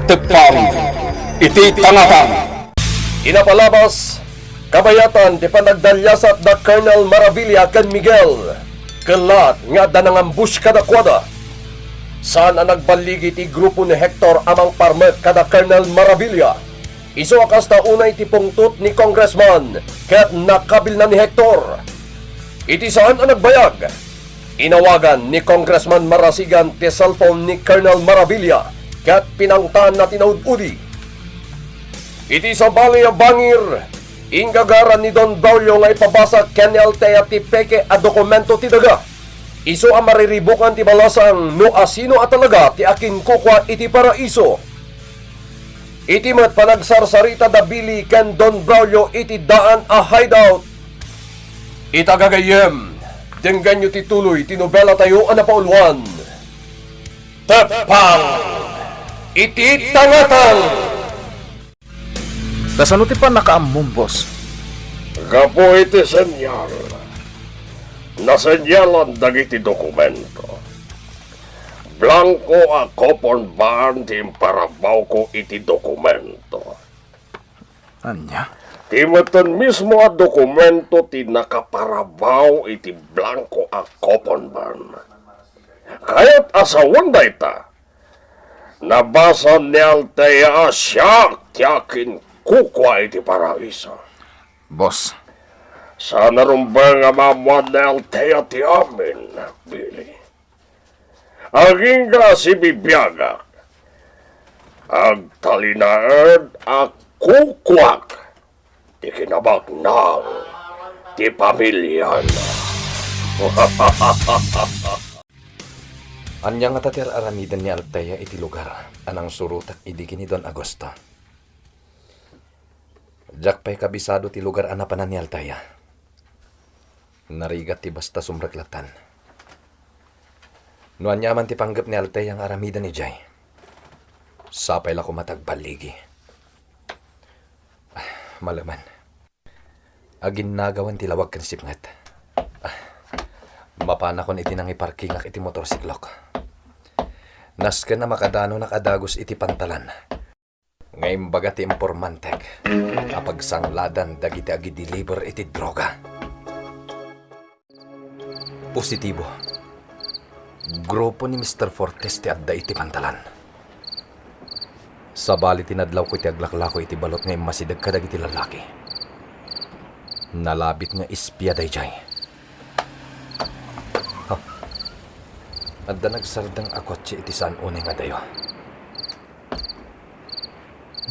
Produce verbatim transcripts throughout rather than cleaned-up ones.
Tepang iti tangatang. Inapalabas, kabayatan ti panagdaliasat da Colonel Maravilla ken Miguel. Kellat nga adda nangambush kadakuada. Saan a nagballigi ti grupo ni Hector a mangparmek kada Colonel Maravilla. Isu a kasta unay ti pungtot ni Congressman ket nakabilna ni Hector. Iti saan a nagbayag, inawagan ni Congressman Marasigan ti cellphone ni Colonel Maravilla ket pinangtanna ti naud-udi. Iti sabali a bangir, inggagaran ni Don Braulio nga ipabasa ken ni Altea ti peke a dokumento ti daga. Isu a mariribukan ti balasang no asino a talaga ti akinkukua iti paraiso. Iti met panagsarsarita da Billy ken Don Braulio iti daan a hideout. Ita gagayyem, denggenyo ti tuloy ti nobela tayo a napauluan. Tepang iti tangatang. Kasano ti pannakaammom, boss? Gapu iti senyal, nasenyalan dagiti dokumento. Blanko a coupon bond ti imparabawko iti dokumento. Ania? Ti metten mismo a dokumento ti nakaparabaw iti blanko a coupon bond. Kayat a sawen dayta, nabasa ni Altea a siak ti akinkukua iti paraiso. Boss. Saan a rumbeng a maammuan ni Altea ti amin, Billy. Agingga a sibibiagak, agtalinaed a kukuak ti kinabaknang ti pamiliana. Ania ngata ti ar-aramiden ni Altea iti lugar a nangsurotak idi ken ni Don Augusto? Diak pay kabisado ti lugar a napanan ni Altea. Narigat ti basta sumreklattan. No ania man ti panggep ni Altea nga aramiden idiay, sapay la koma ta agballigi. Ah, malemen. Aginnagawen ti lawag ken sipnget. Ah, mapanakon iti nangiparkingak iti motorsiklok. Nasken a makadanonak a dagus iti pantalan nga imbaga ti impormantek a pagsangladan dagiti agideliver iti droga. Positibo. Grupo ni Mister Fortes ti adda iti pantalan. Sabali ti nadlawko iti aglaklako iti balot nga immasideg kadagiti lallaki. Nalabit nga espia daydiay. Ha? Adda nagsardeng a kotse iti saan unay nga adayo.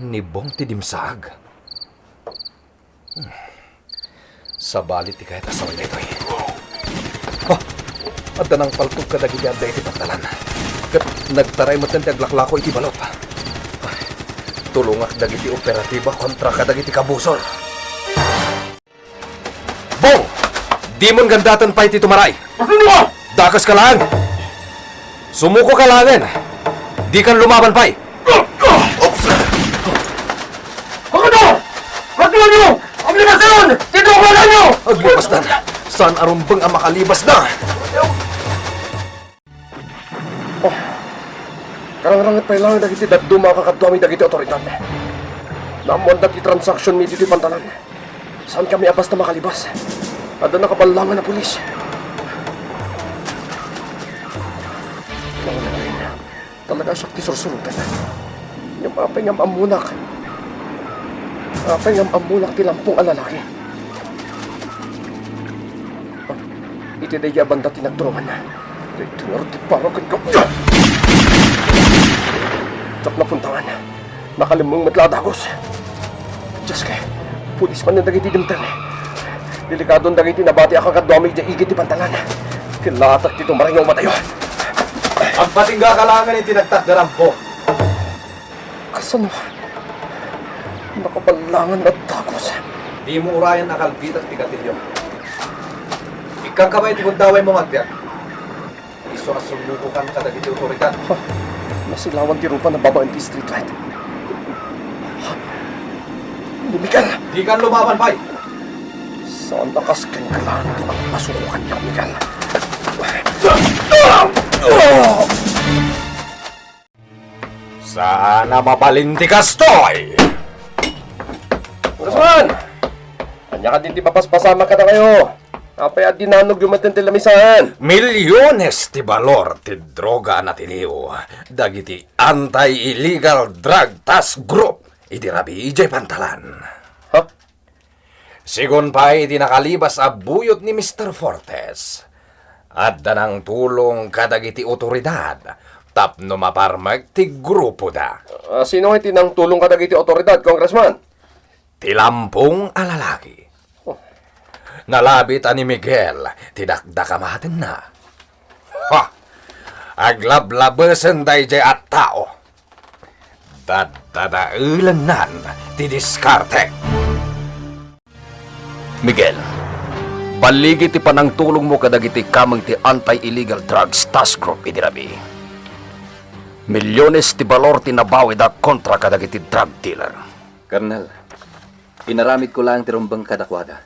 Ni Bong ti dimsaag. Hmm. Sabali ti kayat a sawen daytoy. Ah! Adda nangpaltog kadagiti adda iti pantalan. Ket nagtaray metten ti aglaklako iti balot. Ay, tulongak dagiti operatiba kontra kadagiti kabusor. Bong! Dimon gandaten pay ti tumaray! Masuno ka! Dakas ka laeng! Sumuko ka laengen! Dikan lumaban pay! Oops! Pagkano! Pagkano! Aglibasdan! Titunggalan nyo! Aglibasdan! Saan a rumbeng a makalibasda? Oh, karangranget pay laeng dagiti dadduma a kakaduami dagiti otoridad. Naammoanda ti transaksyon mi ditoy pantalan. Saan kami a basta makalibas? Adda nakaballangan a pulis. Talaga siak ti sursuroten. Ngem apay ngem ammonak? Apay ngem ammonak ti lampong a lalaki? Ah, iti daydiay a banda ti nagturunganna. Daytoy ngarud ti paro kenka. Diak napuntangan. Nakalemmeng met la a dagus. Dios ko, pulis manen dagiti dimteng. Delikadon dagiti nabati a kakaduami idiay igid ti pantalan. Kellatak ti tumaray nga umadayo. Agpatingga ka laengen iti nagtakderam, Bong. Kasano? Nakaballangan a dagus. Dimo urayen a kalbitak ti gatilyo. Ikkanka pay iti gundawaymo nga agbiag. Isu a sumukokan kadagiti otoridad. Ha? Nasilawan ti rupa na babaen ti streetlight. Ha? Ni Miguel! Dikan lumaban pay! Saan a kas kenka laeng ti mangpasukokan, Miguel? Saan a mabalin ti kastoy! Congressman! Ania kadin ti papaspasamak kadakayo? Apay a dinanogyo met ti lamisan? Milyones ti balor ti droga a natiliw dagiti Anti-Illegal Drug Task Group idi rabii idiay pantalan. Ha? Sigun pay iti nakalibas a buyot ni Mister Fortes, adda nangtulong kadagiti otoridad tapno maparmek ti grupoda. Ah, sino ti nangtulong kadagiti otoridad, Congressman? Ti lampong a lalaki. Oh. Nalabit a ni Miguel ti dakdakamatenna. Ha! Aglablabesen daydiay a tao. Daddadaelennan ti diskarte. Miguel, balligi ti panangtulongmo kadagiti kameng ti Anti-Illegal Drugs Task Group idi rabii. Milyones ti balor ti nabawida kontra kadagiti drug dealer. Colonel, inaramidko laeng ti rumbeng kadakuada.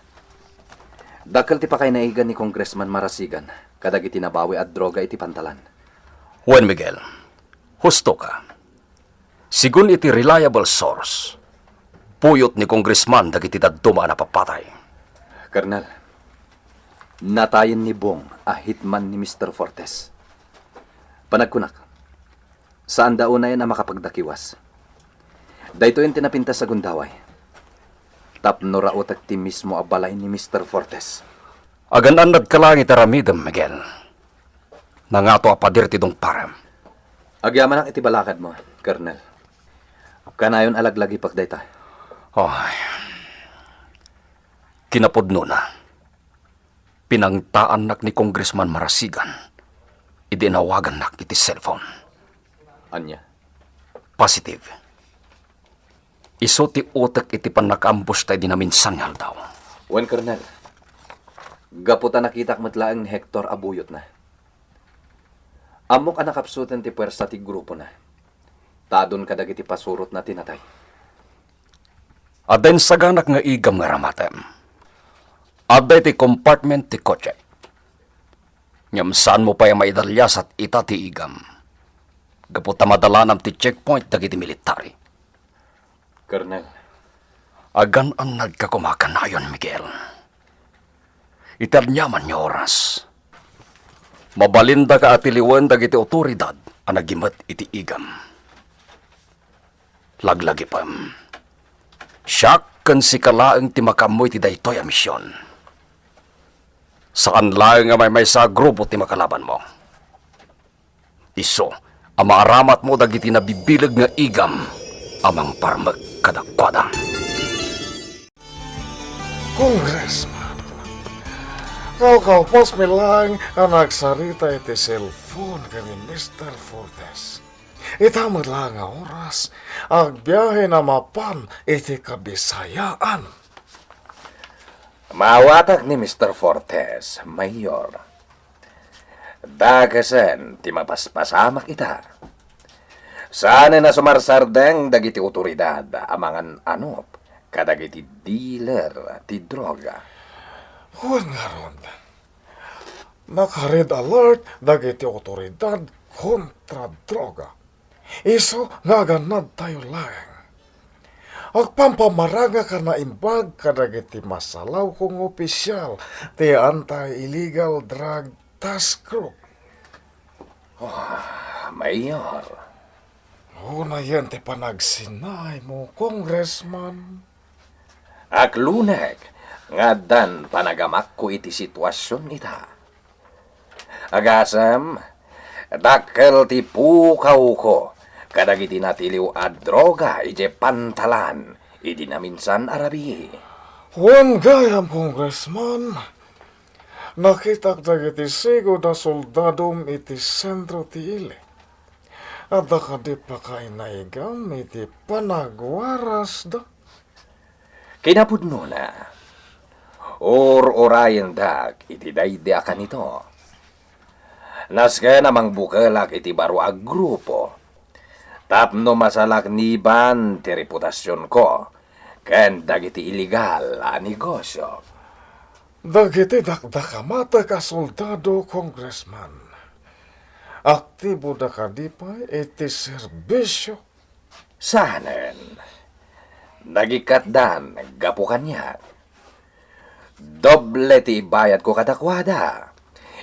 Dakkel ti pakainaigan ni Congressman Marasigan kadagiti nabawi a droga iti pantalan. Wen, Miguel, husto ka. Sigun iti reliable source, puyot ni Congressman dagiti dadduma a napapatay. Colonel, natayen ni Bong a hitman ni Mister Fortes. Panagkunak, saanda unayen a makapagdakiwas. Daytoyen ti napintas a gundaway. Tapno raotek ti mismo a balay ni Mister Fortes. Agan-annadka laeng iti aramidem, Miguel. Nangato a pader ti dungparem. Agyamanak iti balakadmo, Colonel. Kanayon a laglagipek dayta. Ay. Kinapudnona, pinangtaannak ni Congressman Marasigan idi inawagannak iti cellphone. Ania? Positive. Isu ti utek iti pannakaambusta idi naminsan nga aldaw. Wen, Colonel. Gapu ta nakitak met laeng ni Hector a buyotna. Ammok a nakapsuten ti puersa ti grupona. Ta adun kadagiti pasurotna ti natay. Adda insaganak nga igam nga aramatem. Adda iti compartment ti kotse. Ngem saanmo pay a maidaliasat ita ti igam. Gapu ta madalanam ti checkpoint dagiti military. Colonel. Agan-annadka koma kanayon, Miguel. Iti aniaman nga oras, mabalindaka a tiliwen dagiti otoridad a nagimet iti igam. Laglagipem. Siak ken sika laeng ti makaammo iti daytoy a mision. Saan laeng a maymaysa a grupo ti makalabanmo. Isu a maaramatmo dagiti nabibileg nga igam a mangparmek kadakuada. Congressman, kalkalpasmi laeng a nagsarita iti cellphone ken ni Mister Fortes. Ita met laeng nga oras, agbiahena mapan iti Kabisayaan. Maawatak ni Mister Fortes, Mayor. Dakesen ti mapaspasamak ita. Saanen a sumarsardeng dagiti otoridad a mangan-anop kadagiti dealer ti droga. Wen ngarud, naka-red alert dagiti otoridad kontra droga. Isu nga agannadtayo laeng. Agpampamarangak a naimbag kadagiti masalawko nga opisial ti Anti-Illegal Drug Task Group. Ah, Mayor. Unayen ti panagsinaymo, Congressman. Aklunek nga addan panagamakko iti situasion ita. Agasem, dakkel ti pukawko kadagiti natiliw a droga idiay pantalan idi naminsan a rabii. Wen gayam, Congressman, nakitak dagiti sigud a soldadom iti sentro ti ili. Adda kadi pakainaigam iti panagwarasda? Kinapudnona, ur-urayendak iti daydi a kanito. Nasken a mangbukelak iti baro a grupo tapno masalakniban ti reputasionko ken dagiti illegal a negosio. Dagiti dakdakamatek a soldado, Congressman, aktiboda kadi pay iti serbisio Saanen. Nagikatdan gapu kaniak. Doble ti ibayadko kadakuada.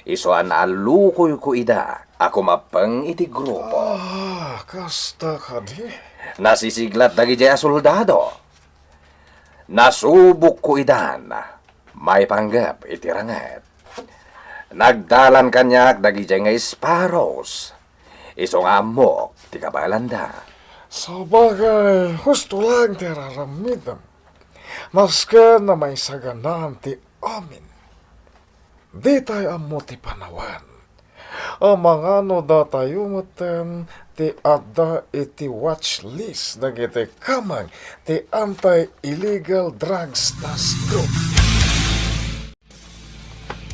Isu a naallukoyko ida a kumappeng iti grupo. Ah, kasta kadi? Nasisiglat dagidiay a soldado. Nasubokko idan maipanggep iti ranget. Nagdalan kaniak dagidiay nga sparrows. Isu nga ammok ti kabaelanda. Sabagay, husto laeng ti ar-aramidem. Masken a maisaganaan ti amin, ditay ammo ti panawen. Amangan no datayo metten ti adda iti watch list dagiti kameng ti Anti-Illegal Drugs Task Group.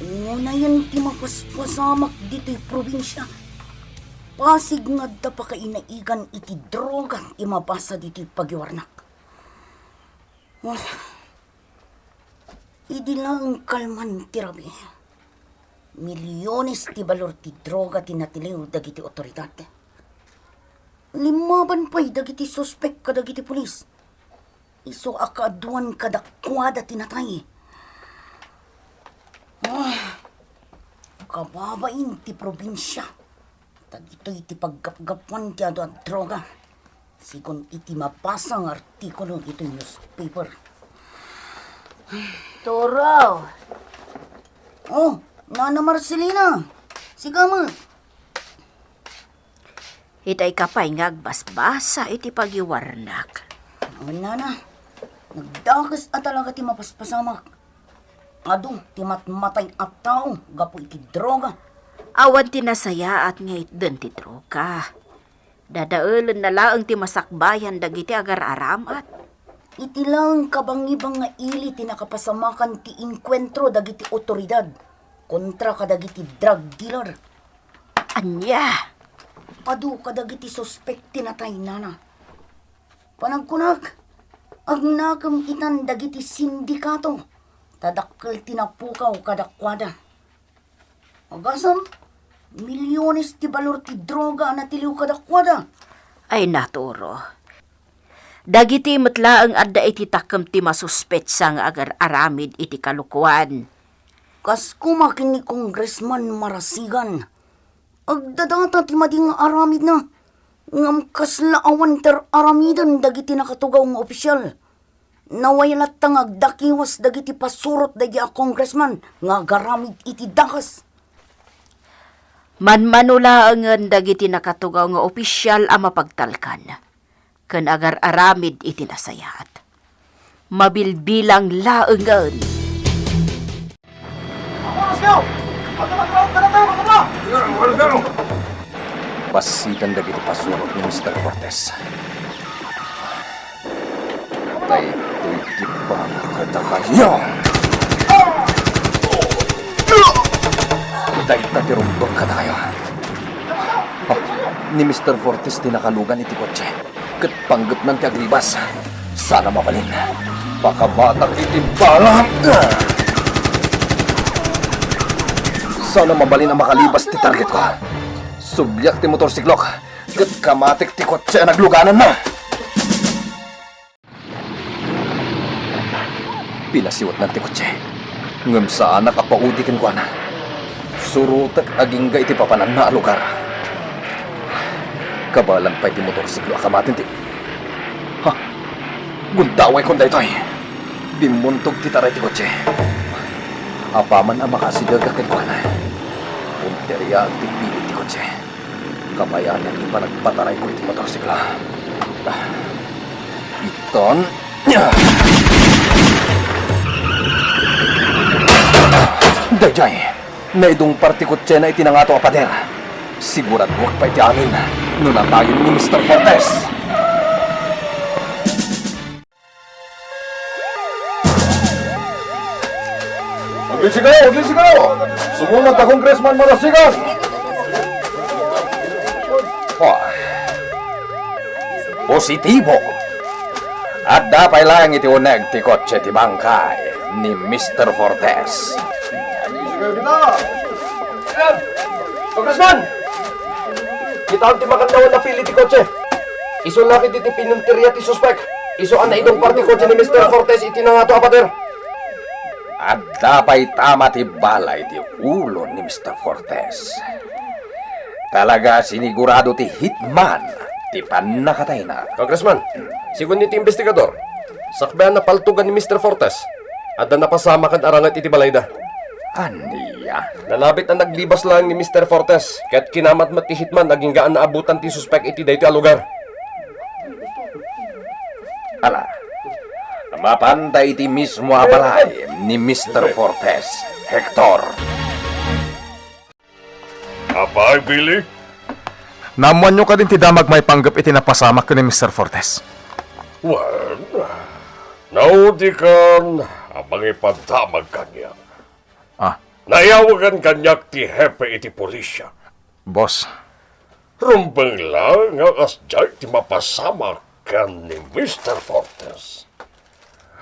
Unayen ti mapaspasamak ditoy probinsia. Pasig nga adda pakainaigan iti droga ti mabasa ditoy pagiwarnak. Ah, idi laeng kalman ti rabii, milyones ti balor ti droga ti natiliw dagiti otoridad. Limmaban pay dagiti suspek kadagiti pulis. Isu a kaaduan kadakuada ti natay. Ah, kababain ti probinsia. Dagitoy ti paggapgapuan ti adu a droga, sigun iti mabasa nga artikulo iti newspaper. Toro! Oh, Nana Marcelina! Sika met! Itay ka pay nga agbasbasa iti pagiwarnak. Awan, Nana. Nagdakes a talaga ti mapaspasamak. Adu ti matmatay a tao gapu iti droga. Awan ti nasayaat nga itden ti droga. Dadaelenna laeng ti masakbayan dagiti agar-aramat. Iti laeng kabangibang nga ili ti nakapasamakan ti inkuentro dagiti otoridad kontra kadagiti drug dealer. Ania? Adu kadagiti suspek ti natay, Nana. Panagkunak, agnakem itan dagiti sindikato, ta dakkel ti napukaw kadakuada. Agasem, milyones ti balor ti droga a natiliw kadakuada. Ay, Naturo. Dagiti met laeng adda iti takkem ti masuspetsa nga agar-aramid iti kalokoan. Kas koma ken ni Congressman Marasigan, agdadata ti madi nga aramidna, ngem kasla awan ti ar-aramiden dagiti nakatugaw nga opisyal. Nawayalat ta nga agdakiwas dagiti pasurot daydi a congressman nga agaramid iti dakes. Manmano laengen dagiti nakatugaw nga opisyal a mapagtalkan ken agar-aramid iti nasayaat. Mabilbilang laengen. Bassit dagiti pasurot ni Mister Cortez. Daytoy ti para kadakayo. Dayta ti rumbeng kadakayo. Ah, ni Mister Fortes ti nakalugan iti kotse. Ket panggepnan ti aglibas. Sana mabalin. Pakabatak iti bala. Sana mabalin a makalibas ti targetko. Subliak ti motorsiklok. Ket kamatik ti kotse a naglugananna. Pinasiwetnan ti kotse, ngem saanak a paudi kenkuana. Surotek agingga iti papananna a lugar. Kabaelan pay ti motorsiklo a kamatin ti, ha? Guntawaykon daytoy. Bimmuntog ti taray ti kotse. Apaman a makaasidegak kenkuana, punteriaak ti pilit ti kotse. Kabayanan ti panagpatarayko iti motorsikla. Iton. Daydiay, naidungpar ti kotsena iti nangato a pader. Siguraduak pay ti amin no natayon ni Mister Fortes. Aglisigaw! Aglisigaw! Sumulnot a Congressman Marasigan! Oh. Positibo! Adda pay laeng iti uneg ti kotse ti bangkay ni Mister Fortes. Congressman! Kitaem ti makannawan a pili ti kotse. Isu la ketdi ti pinuntirya ti suspek. Isu a naidong parti kotse ni Mister Fortes iti nangato a pader. Adda pay tama ti bala iti ulo ni Mister Fortes. Talaga, sinigurado ti hitman ti pannakatayna. Congressman, segun iti investigador, sakbay a napaltogan ni Mister Fortes, adda napasamak a ranget iti balayda. Ania? Nalabit a naglibas laeng ni Mister Fortes, ket kinamat met ti hitman agingga a naabutan ti suspek iti daytoy a lugar. Ala, mapanta iti mismo a balay ni Mister Fortes, Hector. Apay, Billy? Naammoanyo kadin ti damag maipanggep iti napasamak ken ni Mister Fortes? Wen, naudikan a mangipadamag kaniak. Ah. Naiyawagan kaniak ti hepe iti pulisya. Boss. Rumbeng la nga kasdiay ti mapasamak ken ni Mister Fortes.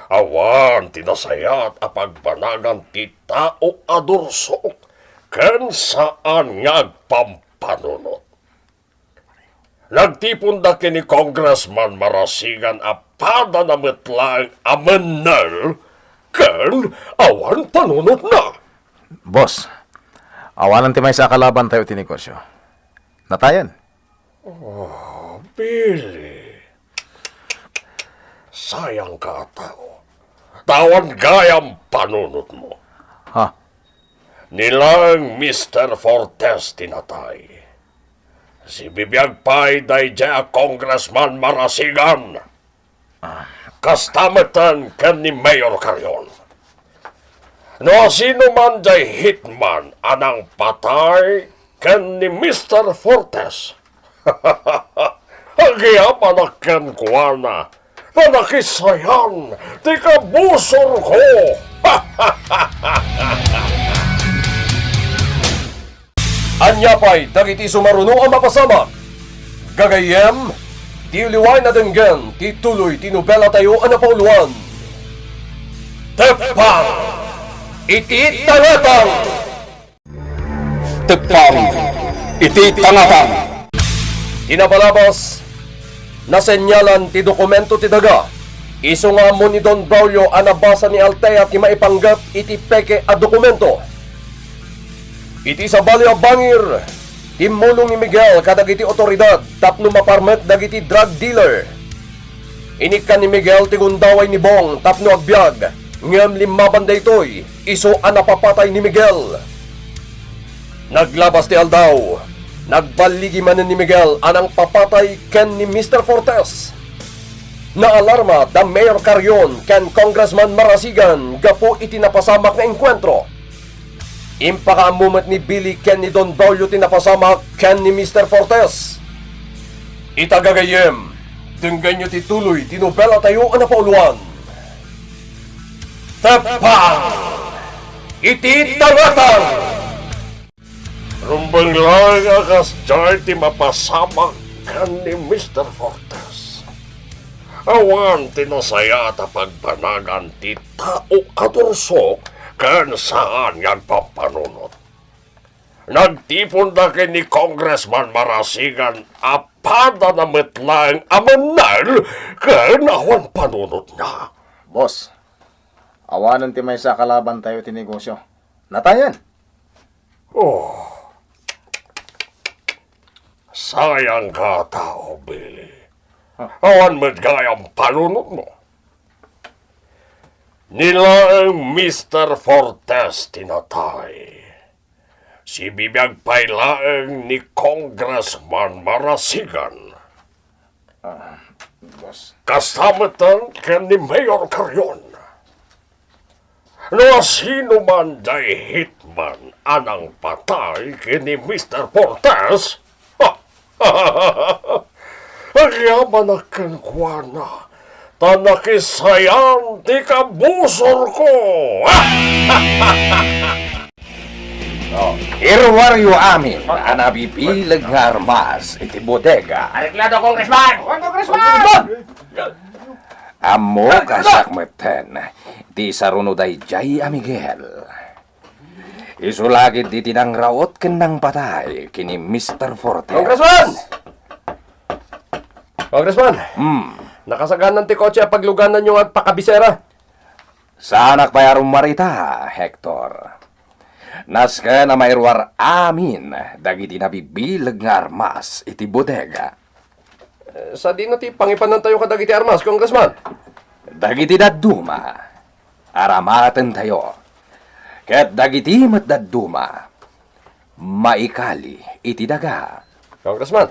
Awan ti nasayaat a pagbanagan ti tao a dursok ken saan nga agpampanunot. Nagtiponda ken ni Congressman Marasigan a padana met laeng a mennel ken awan panunotna. Boss, awanen ti maysa a kalabantayo iti negosio. Natayen. Oh, Billy. Sayangka a tao. Ta awan gayam panunotmo. Ha? Ni laeng Mister Fortes ti natay. Sibibiag pay daydiay a Congressman Marasigan. Ah. Kasta metten ken ni Mayor Carrion. No asino man diay hitman a nangpatay ken ni Mister Fortes, agyamanak kenkuana ta nakisayan ti kabusorko. Ania pay dagiti sumaruno a mapasamak? Gagayyem, ti uliwaen a denggen ti tuloy ti nobelatayo a napauluan, Teppang iti Tangatang! Teppang iti Tangatang! Ti napalabas, nasenyalan ti dokumento ti daga. Isu nga ammo ni Don Braulio a nabasa ni Altea ti maipanggep iti peke a dokumento. Iti sabali a bangir, timmulong ni Miguel kadagiti otoridad tapno maparmek dagiti drug dealer. Inikkan ni Miguel ti gundaway ni Bong tapno agbiag, ngem limmaban daytoy isu a napapatay ni Miguel. Naglabas ti aldaw, nagballigi manen ni Miguel a nangpapatay ken ni Mister Fortes. Naalarma da Mayor Carrion ken Congressman Marasigan gapu iti napasamak nga engkuentro. Impakaammo met ni Billy ken ni Don Braulio ti napasamak ken ni Mister Fortes. Ita gagayyem, denggenyo ti tuloy ti nobelatayo a napauluan, Teppang iti Tangatang! Rumbeng laeng a kasdiay ti mapasamak ken ni Mister Fortes. Awan ti nasayaat a pagbanagan ti tao a dursok ken saan nga agpampanunot. Nagtiponda ken ni Congressman Marasigan a padana met laeng a mennel ken awan panunotna. Boss, awanen ti maysa a kalabantayo iti negosio. Natayen. Oh. Sayangka a tao, Billy. Ah. Awan met gayam panunotmo. Ni laeng Mister Fortes ti natay. Sibibiag pay laeng ni Congressman Marasigan. Ah, boss. Kasta metten ken ni Mayor Carrion. No asino man diay hitman a nangpatay ken ni Mister Fortes, agyamanak kenkuana, ta nakisayan ti kabusorko. Oh, iruaryo amin a nabibileg nga armas iti bodega. Areglado, Congressman! Congressman! Ammo, kasak metten, ti saruno daydiay a Miguel. Isu la ketdi ti nangraot ken nangpatay ken ni Mister Fortes. Congressman! Congressman, Hmm. Nakasaganan ti kotse a paglugananyo nga agpakabisera. Saanak pay a rummuar ita, Hector. Nasken a mairuar amin dagiti nabibileg nga armas iti bodega. Eh, sadino ti pangipanantayo kadagiti armas, Congressman? Dagiti dadduma, aramatentayo. Ket dagiti met dadduma, maikali iti daga. Congressman.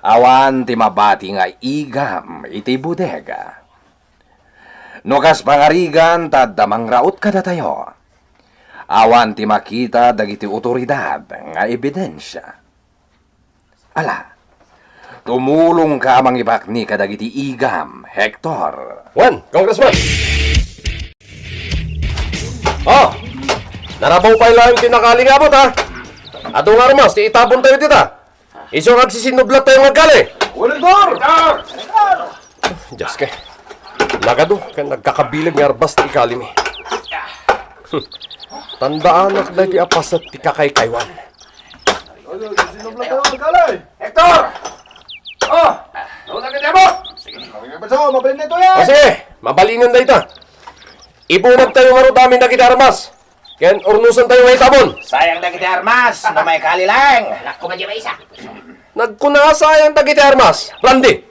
Awan ti mabati nga igam iti bodega. No kas pangarigan ta adda mangraot kadatayo, awan ti makita dagiti otoridad nga ebidensia. Ala, tumulongka a mangipakni kadagiti igam, Hector. Wen, Congressman. Oh, narabaw pay laeng ti nakali nga abut, ha? Adu nga armas ti itabontayo dita. Isu nga agsisinudlattayo nga agkali. Gobernador! Dios kay, nagadu ken nagkakabileg nga armas ti ikalimi. Tandaanak daytoy a paset ti kakaykaywan. Hector! Oh! Nauna ka diyan mo! Sige, mabalin na ito yan! O sige, mabalinen dayta. Ibunagtayo ngarud amin dagiti armas. Ken urnosentayo nga itabon. Sayang dagiti armas, no maikali laeng. Lakko ba di ba isa? Nagkuna a sayang dagiti armas. Randy,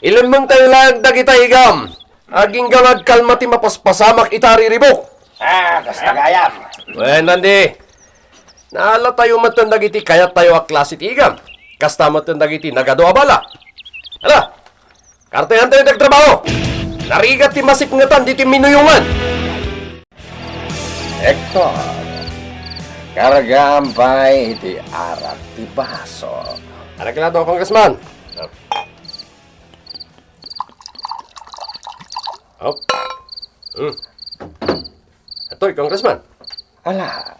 ilemmengtayo laeng dagita igam. Agingga nga agkalma ti mapaspasamak ita a riribuk. Ah, kasta gayam. Wen, Randy, naalatayo metten dagiti kayattayo a klase ti igam. Kasta metten dagiti nagadu a bala. Ala, kartehantayo ti agtrabaho. Narigat ti masipngetan ditoy minuyongan. Hector, kargaam pay iti arak ti baso. Anak na to, Congressman. Hop. Hmm. Atoy, Congressman. Ala,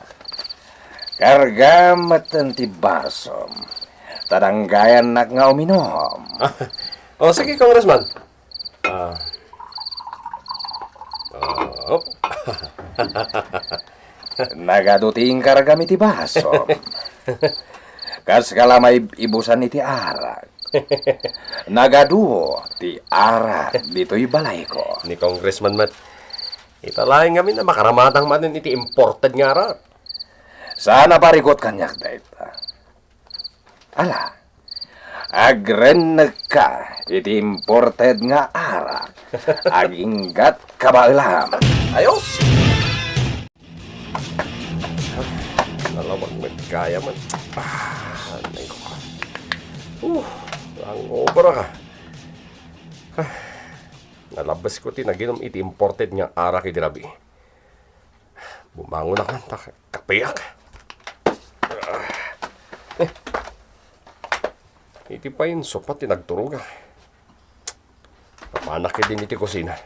kargaam metten ti basom. Ta danggayannak nga uminom. O, sige, Congressman. Ah. Ah, op. Nagadu ti inkargam iti basom. Kas kala maibusan iti arak. Nagadu ti arak ditoy balayko. Ni Congressman met, ita laeng ngamin a makaramatang manen iti imported nga arak. Saan a parigot kaniak dayta. Ala, agrennekka iti imported nga arak. Aginggat kabaelam. Ayos! Nalawag met gayam. Ah, anay ko. Uh, hangover ka. Ah, nalabes ko ti naginom iti imported nga arak idi rabii. Bumangonak man ta kapeak. Ah. Eh. Iti pay insupat ti nagturog, ah. Papanak idin iti kusina.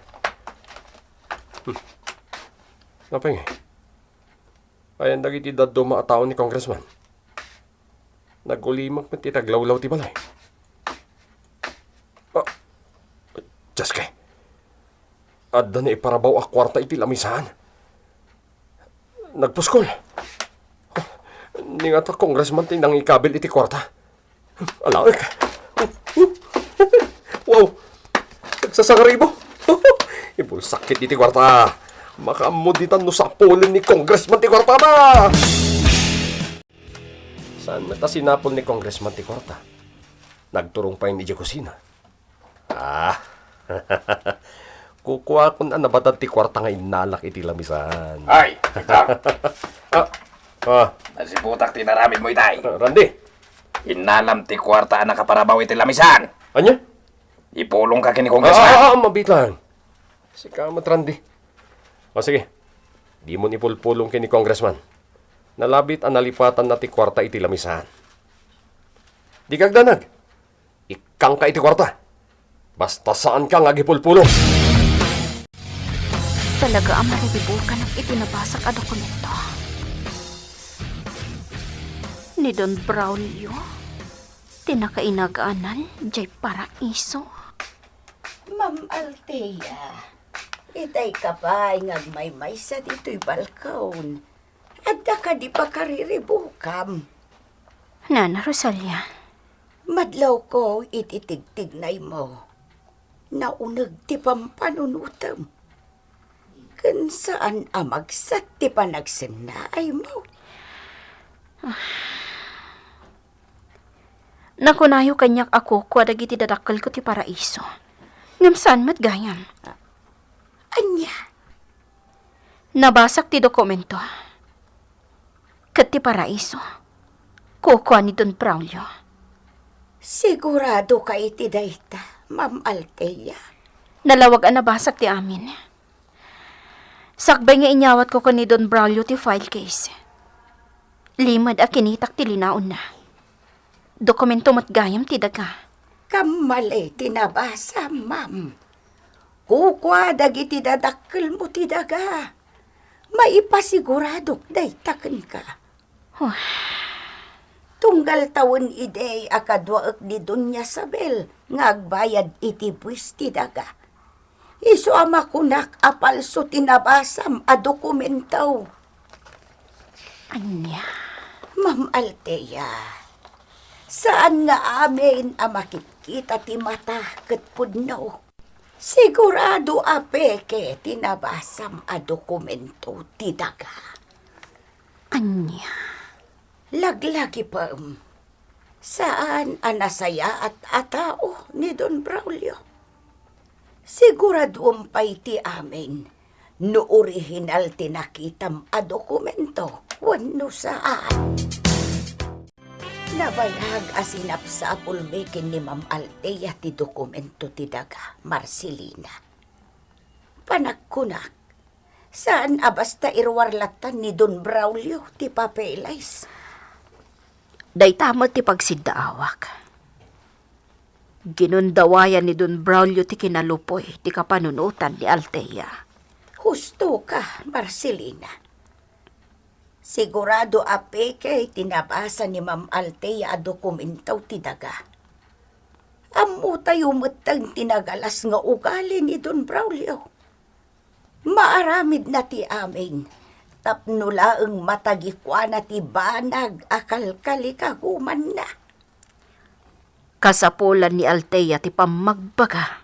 Hmm. Napay nga? Ayan dagiti dadduma a tao ni Congressman. Nagulimek met iti aglawlaw ti balay. Ah, Dios kay, adda naiparabaw a kuarta iti lamisaan. Nagpuskol. Ni nga ta Congressman ti nangikabil iti kuarta. Alaek. Wow! Nagsasangaribo. Ibulsak iti kuarta. Makaammo ditan no sapulen ni Congressman ti kuarta ta. Saan met a sinapol ni Congressman ti kuarta? Nagturong pay idiay kusina. Ah. Kukuakon a nabatad ti kuarta nga innalak iti lamisaan. Ay, ikaw. Ah. Ah. Nasiputak ti inaramidmo itay. Ah, Randy. Innalam ti kuarta a nakaparabaw iti lamisaan. Ania? Ipulongka ken ni Congressman. Ah, ah, ah, mabit lang. Sika met, Randy. O sige, dimon ipulpulong ken ni Congressman. Nalabit a nalipatanna ti kuarta iti lamisaan. Dika agdanag. Ikkangka iti kuarta. Basta saanka nga agipulpulong. Talaga a mariribukanak iti nabasak a dokumento. Ni Don Braulio ti nakainaganan diay paraiso. Ma'am Althea, itay ka pay nga agmaymaysa ditoy balkon. Adda kadi pakariribukam? Nana Rosalia, Madlawko iti tigtignaymo. Nauneg ti pampanunotem. Ken saan a magsat ti panagsennaaymo. Nakunayo kaniak a kukua dagiti dadakkelko ti paraiso. Ngem saan met gayam. Ania? Nabasak ti dokumento. Ket ti paraiso, kukua ni Don Braulio. Sigurado ka iti dayta, Ma'am Althea? Nalawag a nabasak ti amin. Sakbay nga inyawatko ken ni Don Braulio ti file case, limed a kinitak ti linaonna. Dokumento met gayam ti daga. Kammali ti nabasa, ma'am. Kukua dagiti dadakkelmo ti daga. Maipasiguradok dayta kenka. Huh. Tunggal tawen idi a kaduaek ni Doña Sabel nga agbayad iti buis ti daga. Isu a makunak a palso ti nabasam a dokumento. Ania? Ma'am Althea, saan nga amin a makitkita ti mata ket pudno. Sigurado a peke ti nabasam a dokumento ti daga. Ania? Laglagipem, saan a nasayaat a tao ni Don Braulio. Siguraduem pay ti amin no orihinal ti nakitam a dokumento wenno saan. Nabayag a sinapsapulmi ken ni Ma'am Althea ti dokumento ti daga, Marcelina. Panagkunak, saan a basta iruar latta ni Don Braulio ti papeles. Dayta met ti pagsiddaawak. Ginundawayan ni Don Braulio ti kinalupoy ti kapanunotan ni Althea. Husto ka, Marcelina. Sigurado a peke ti nabasa ni Ma'am Althea a dokumento ti daga. Ammotayo metten ti nagalas nga ugali ni Don Braulio. Maaramidna ti amin tapno laeng matagikuana ti banag a kalkalikagumanna. Kasapulan ni Althea ti pammagbaga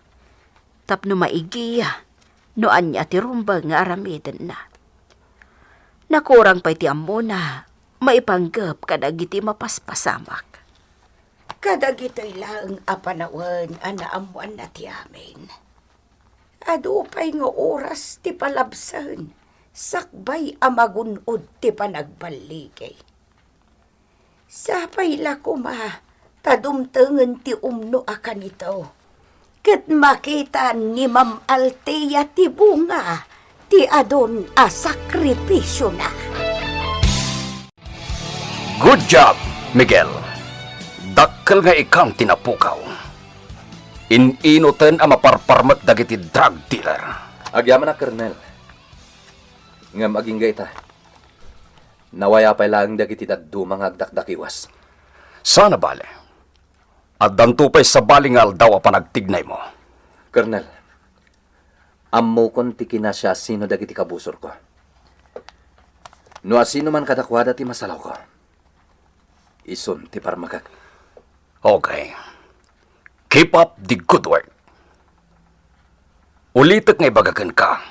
tapno maigiya no ania ti rumbeng nga aramidenna. Nakurang pay ti ammona maipanggep kadagiti mapaspasamak. Kadagitoy laeng a panawen a naammoanna ti amin. Adu pay nga oras ti palabsen sakbay a magun-od ti panagballigi. Sapay la koma ta dumtengen ti umno a kanito, ket makita ni Ma'am Althea ti bunga ti adun a sakripisiona. Good job, Miguel. Dakkel nga ikam ti napukaw. In-inoten a maparparmek dagiti drug dealer. Agyamanak, Kernel. Ngem agingga ita. Nawaya pay laeng dagiti dadduma nga agdakdakiwas. Saan a bale. Addanto pay sabali nga aldaw a panagtignaymo. Kernel, ammokon ti kinasiasino dagiti kabusorko. No asino man kadakuada ti masalawko, isun ti parmekek. Okay. Keep up the good work. Ulitek nga ibaga kenka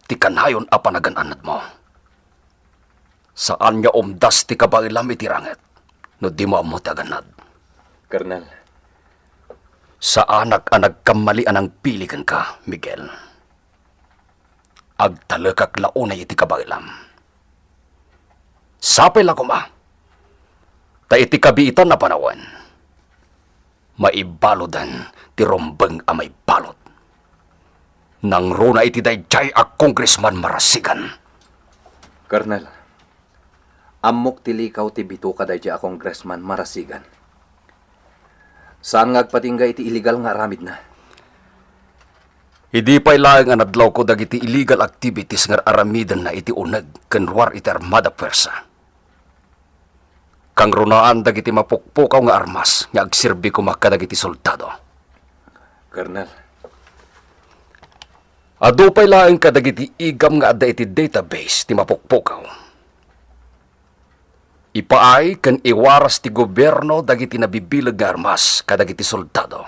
ti kanayon a panagan-annadmo. Saan nga umdas ti kabaelam iti ranget no dimo ammo ti agannad. Kernel. Saanak a nagkammali a nangpili kenka, Miguel. Agtalekak la unay iti kabaelam. Sapay la koma, ta iti kabiitan a panawen, maibaloden ti rumbeng a maibalod. Nangruna iti daydiay a Congressman Marasigan. Kernel, ammok ti likaw ti bituka daydiay a Congressman Marasigan. Saan nga agpatingga iti illegal nga aramidna. Idi pay laeng a nadlawko dagiti illegal activities nga ar-aramidenna iti uneg ken ruar iti armada puersa. Kangrunaan dagiti mapukpukaw nga armas nga agserbi koma kadagiti soldado. Kernel. Adu pay laeng kadagiti igam nga adda iti database ti mapukpukaw. Ipaay ken iwaras ti gobierno dagiti nabibileg nga armas kadagiti soldado.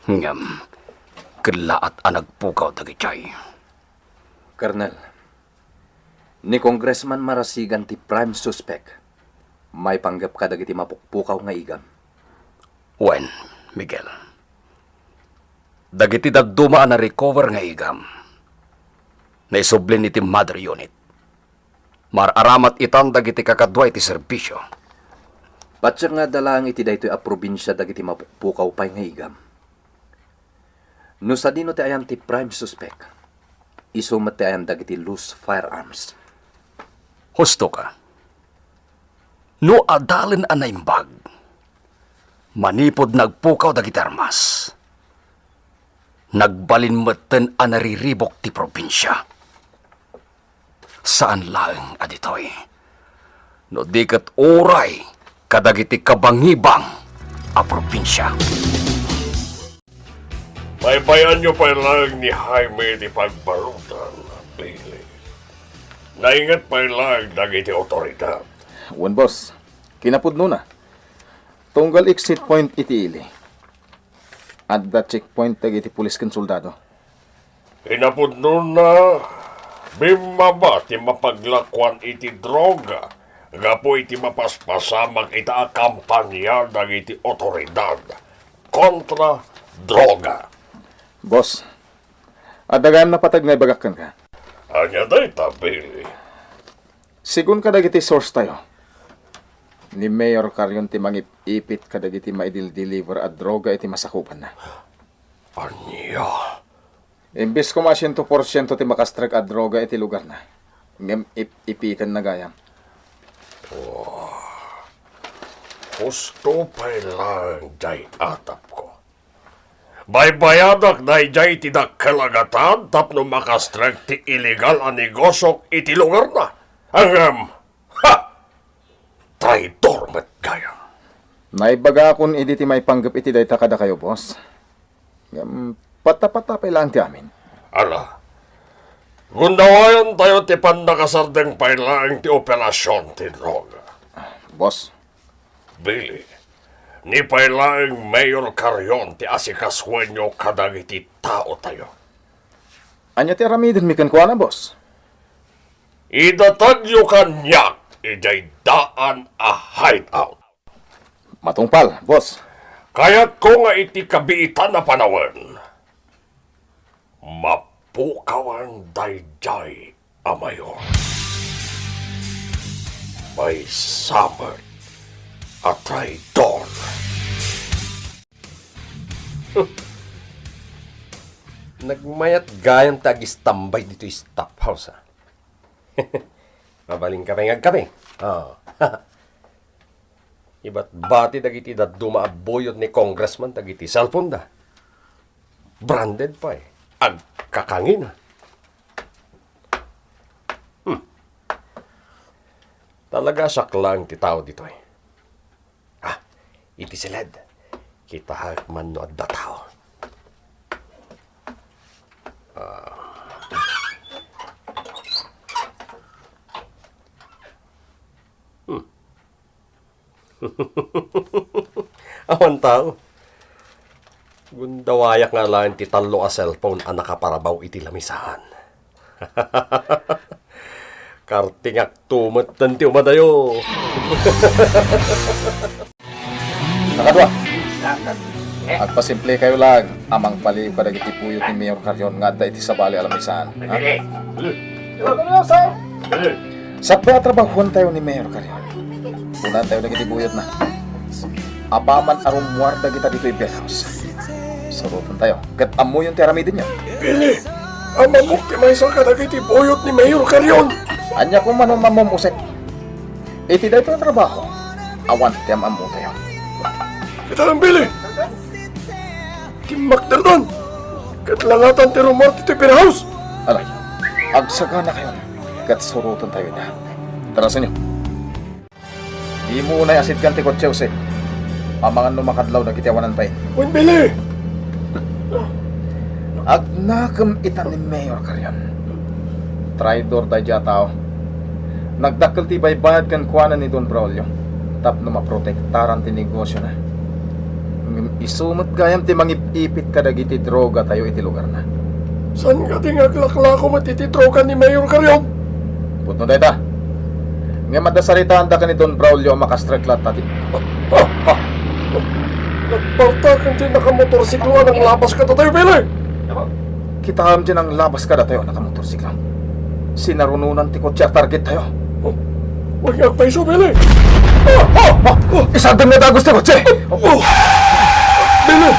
Ngem kellaat a nagpukaw dagitoy. Colonel, ni Congressman Marasigan ti prime suspect. Maipanggep kadagiti mapukpukaw nga igam. Wen, Miguel. Dagiti dadduma a na-recover nga igam, naisublin iti mother unit. Mar-aramat itan dagiti kakadua iti serbisio. Patse nga adda laeng iti daytoy a probinsia dagiti mapukpukaw pay nga igam. No sadino ti ayan ti prime suspect, isu met ti ayan dagiti loose firearms. Husto ka. No adalen a naimbag, manipud nagpukaw dagiti armas, nagbalin metten a nariribuk ti probinsia. Saan laeng a ditoy, no di ket uray kadagiti kabangibang a probinsia. Baybay-anyo pay laeng ni Jaime ti pagbarudan, Billy. Nainget pay laeng dagiti otoridad. Wen, boss. Kinapudnona. Tunggal exit point iti ili. Adda checkpoint dagiti pulis ken soldado. Kinapudnona, bimmaba ti mapaglakuan iti droga gapu iti mapaspasamak ita a kampania dagiti otoridad kontra droga. Boss, adda gayam napateg nga ibagak kenka. Ania dayta, Billy? Segun kadagiti source tayo, ni Mayor Carrion ti mangip-ipit kadagiti maidil-deliver a droga iti masakupanna. Ania? Imbes koma a siento porsiento ti makastrek a droga iti lugarna, ngem ip-ipitenna gayam. Husto pay laeng diay atapko. Baybayadak daydiay iti dakkel a gatad tapno makastrek ti illegal a negosiok iti lugarna. Ngem, ha! Traidor met gayam. Naibagakon idi ti maipanggep iti dayta kadakayo, boss. Ngem, patapatapay laeng ti amin. Ala, gundawayantayo ti pannakasardeng pay laeng ti operasion ti droga. Boss. Billy, ni pay laeng Mayor Carrion ti asikasuenyo kadagiti taotayo. Ania ti aramidenmi kenkuana, boss? Idatagyo kaniak idiay daan a hideout. Matungpal, boss. Kayatko nga iti kabiitan a panawen, mapukawan daydiay a mayor. Maysa met a traidor. Nagmayat gayam ti agistambay ditoy staff house, a. Mabalinka pay nga agkape. Ah. Ibatbati dagiti dadduma a buyot ni Congressman dagiti cellphone da. Branded pay. Agkakangina. Hmm. Talaga a siak laeng ti tao ditoy. Ah, iti siled. Kitaek man no adda tao. Ah. Hmm. Awan tao. Gundawayak nga alaen ti tallo a cellphone a nakaparabaw iti lamisaan. Kartingak tumet ti umadayo. Nakadua. Agpasimplekayo laeng a mangpaliw kadagiti buyot ni Mayor Carrion nga adda iti sabali a lamisaan. Ha? Sapay a trabahuentayo ni Mayor Carrion. Kunantayo dagiti buyotna. Apaman a rummuar dagita ditoy beer house, surotentayo ket ammoyon ti aramidenyo. Billy, ammok ti maysa kadagiti buyot ni Mayor Carrion. Ania koma no ammom, Jose? Iti daytoy a trabaho, awan ti am-ammotayo. Kita lang, Billy. Timmakderdan ket langatan ti rummuar ditoy beer house. Ala, agsaganakayon ket surotentayo ida. Tara, senyor. Dimo unay asidkan ti kotse, Jose. Amangan no makadlaw dagiti awanan bain. Wen, Billy! Agnakem ita ni Mayor Carrion. Traidor daydiay a tao. Nagdakkel ti baybayad kenkuana ni Don Braulio tapno maprotektaran ti negosiona. Ngem isu met gayam ti mangip-ipit kadagiti drogatayo iti lugarna. Saan kadi nga aglaklako met iti droga ni Mayor Carrion? Pudno dayta. Ngem adda saritaanda ken ni Don Braulio a makastrek latta ti... Ah! Ah! Nagpartak ti nakamotorsiklo a nanglabas kadatayo, Billy! Kitaem ti nanglabas kadatayo a nakamotorsiklo. Sinarunonan ti kotse a targettayo. Oh, wen nga agpayso, Billy! Ah! Ah! Ah! Isardeng nga dagus ti kotse! Oh! Billy!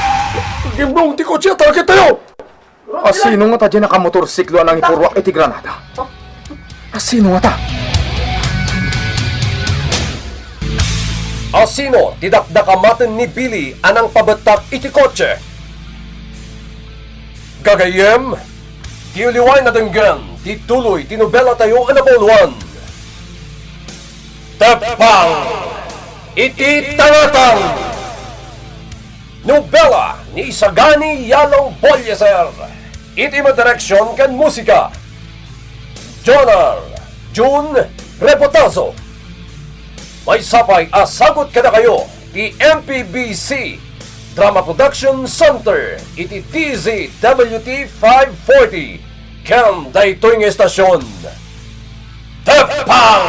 Gimnong ti kotse a targettayo! Asino ngata diay nakamotorsiklo a nangipurruak iti granada? Asino ngata? Asino ti dakdakamaten ni Billy a nangpabettak iti kotse? Gagayyem, ti uliway nga denggen ti tuloy ti nobelatayo a napauluan. Teppang iti Tangatang! Nobela ni Isagani Yalong Bolleser iti madireksion ken musika. Jonar Jun Reputazo. Maysa pay a sagut kadakayo ti M P B C Drama Production Center iti D Z W T five forty ken daytoy nga estasyon. Teppang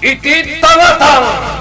iti Tangatang!